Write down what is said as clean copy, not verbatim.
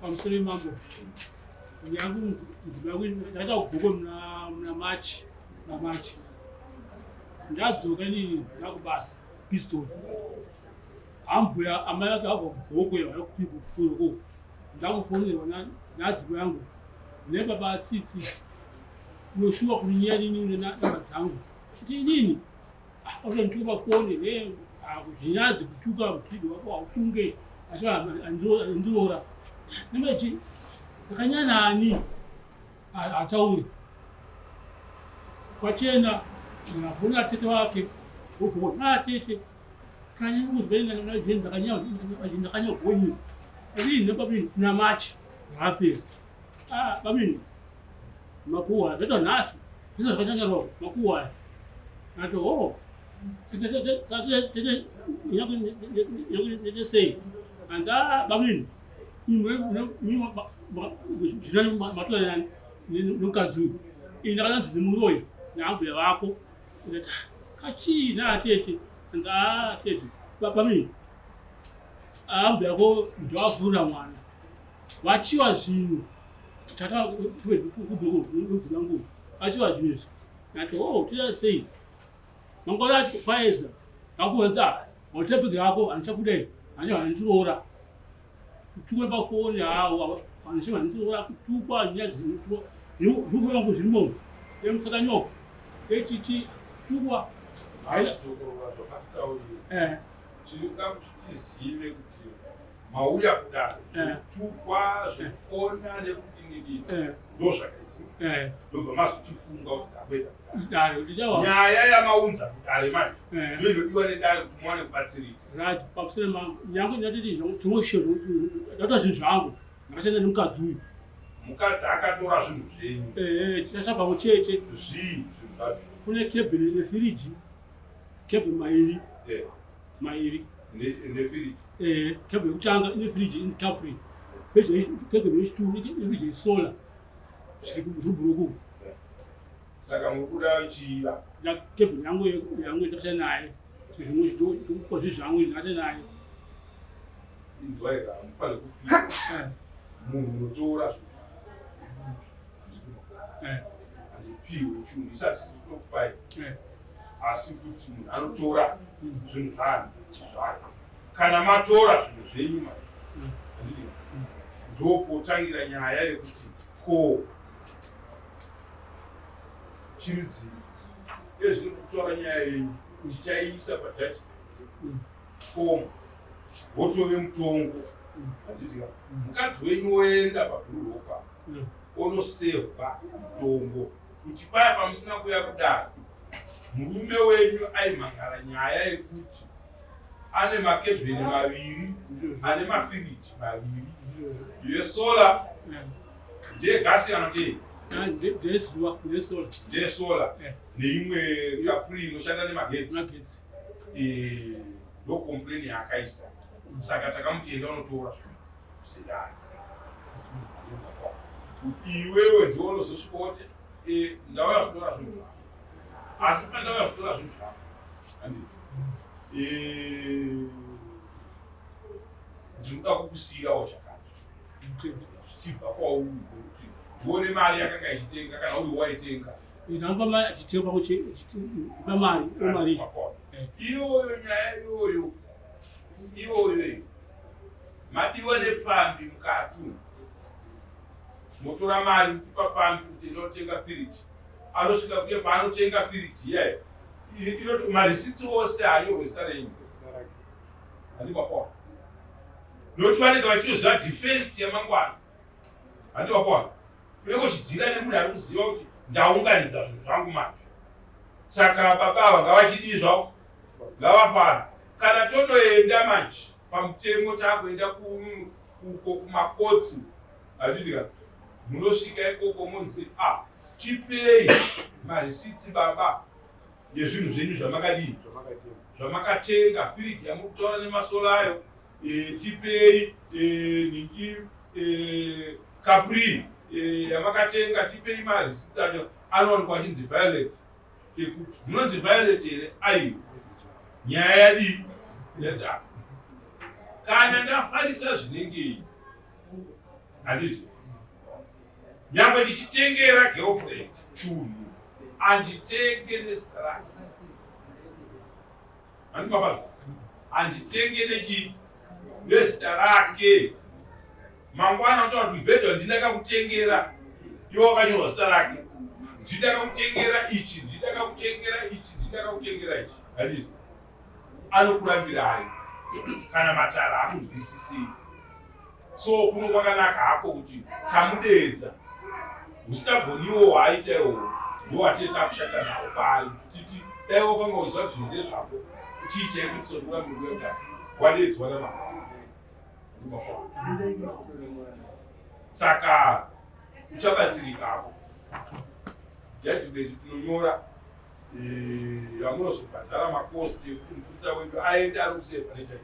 Pamusoro imambo yangu ndakaita kugoko muna March, muna March ndadzoka inini ndakubasa pistol ambuya amai vake vabva kugoko yakupikukoko ndakufonerwa nadzimai yangu nebaba atsitsi unoshuwa kunyaya nini namba dzangu kuti inini Otonituka pafoni ne zvinyadzi kutuka mupidi wako haufunge asi andiroora nemachi ndakanyanya nani hatauri kwachena afoni atete wake ugona atete kanyakuzvenakanya gonyi adii nebabini namachi haaperi ah babini makuwa zvaitwa nhasi zvese zvakanyanya rova makuwa aya ati ho tete sei anzi a bamini zvinani matora nemukadzi uyu ini ndakananzi nemuroyi naambuya vako kachii naatete anzi a tete bamini ambuya ko ndovavhura mwana vachiwa zvinhu tata kubvira nguva vachiwa zvinhu izvi ndati o oh, toita sei mangwana acho kwaedza akuenza hotepiki yako handichakudai handiroora kutukwa pafoni hawo handiroora kutukwa nyaya zvinhu zvirimo emutsakanyoko echichi kutukwa eh. Tinoda kuti tizive kuti mauya kudare eh. kutukwa zvekufona nekudinidini eh. ndo zvakaitika eh. ndobva mazotifunga kuti takuenda kudare nyaya yamaunza kudare manje ndo inodiwa nedare kuti muwane kubatsirika right pamusoro mangu nyange ndatiti tinoshota zvinhu zvangu ndakashanda nemukadzi uyu mukadzi akatora zvinhu zvenyu tichasha pamwe chete zvii zvinhu zvacho kune kebhini nefiriji kebhini mairi mairi nefiriji eh cable yekutanga ine fridge in capri fridge cable yechitu ine fridge yesolar zviri kubhuruku saka muri kuda chiva na cable yangu yangu ndakashanda naye zvimwe zvikupa zvangu ndakashanda naye inzwai ka mupane kupira eh. munhu unotora eh. handipiwe chinhu isati sitokupai eh. asi kuti munhu anotora zvinhu zvaani zvake kana matora zvinhu zvenyu ma handidi ndopotangira nyaya yekuti ko chirudzii ezvino tikutora nyaya yenyu tichaiisa pajudgment form wotove mutongo handiti mukadzi wenyu woenda pabhururopa onosevha mutongo kuti paya pamusina kuya kudare murume wenyu aimhangara nyaya yekuti ane makevheni maviri ane mafiriji maviri yesola ndeyegasi kana kuti ndeyesola eh. neimwe kapri inoshanda nemagetsi eh, ndokomplaini yaakaisa saka takamuti enda unotora sedare iwewe ndiwe unozosvika woti eh, ndauya zvitora zvinhu zvako asi pandauya zvitora zvinhu zvako handii eh, ndinoda kukusiirawo chakati zvichibva kwauri kuti ndione mari yakanga ichitenga kana uri waitenga iyoyo nyaya iyoyo iyoyo iyo madiwa nepfambi mukati umu motora mari mukupa pfambi kuti inotenga firiji anosvika kuye paanotenga firiji iyayo inoti marisitsi ose haanyorwe zita renyu handi mapona nokuti vanenge vachitoziva defense yamangwana handi mapona unenge uchidhira nemunhu ari kuziva kuti ndaunganidza zvinhu zvangu manje saka baba ava ngavachidii zvavo ngavafana kana totoenda manje pamutemo takuenda kuko kumakotsi handiti ka munosvika ikoko monzi a ah, tipei marisitsi baba yezvinhu zvenyu zvamakadii zvamakatenga firiji yamukutaura nemasola ayo e, tipei e, nhingi e, capri e, yamakatenga tipei marisitsi acho anowanikwa achinzi violet tekuti munonzi violet here aiwa nyaya yadii yadako kana ndafarisa zvinengei Handiti nyangwe ndichitengera girlfriend chunhu, anditenge nezita rake. Handi mabazo, anditenge nechi nezita rake. Mangwana unotaura kuti mubhedha wandindakakutengera iwo wakanyorwa zita rake, ndindakakutengera ichi, ndindakakutengera ichi, ndindakakutengera ichi. Handiti anokurambirai kana matara akunzwisisei. So kuno kwakanaka hako kuti tamudeedza usitagoniwo waaita iwowo ndowatiri takushanda nawo paari titi dai wakanga uziva kuti zvinhu ndezvako chii chaikuti sotirambiuya kudati wadeedzwa namama. Saka uchabatsirika hako. Judgment tinonyora yamunozobhadhara makosti ekuti mupurisa wedu aende ari kusevha nejudgment.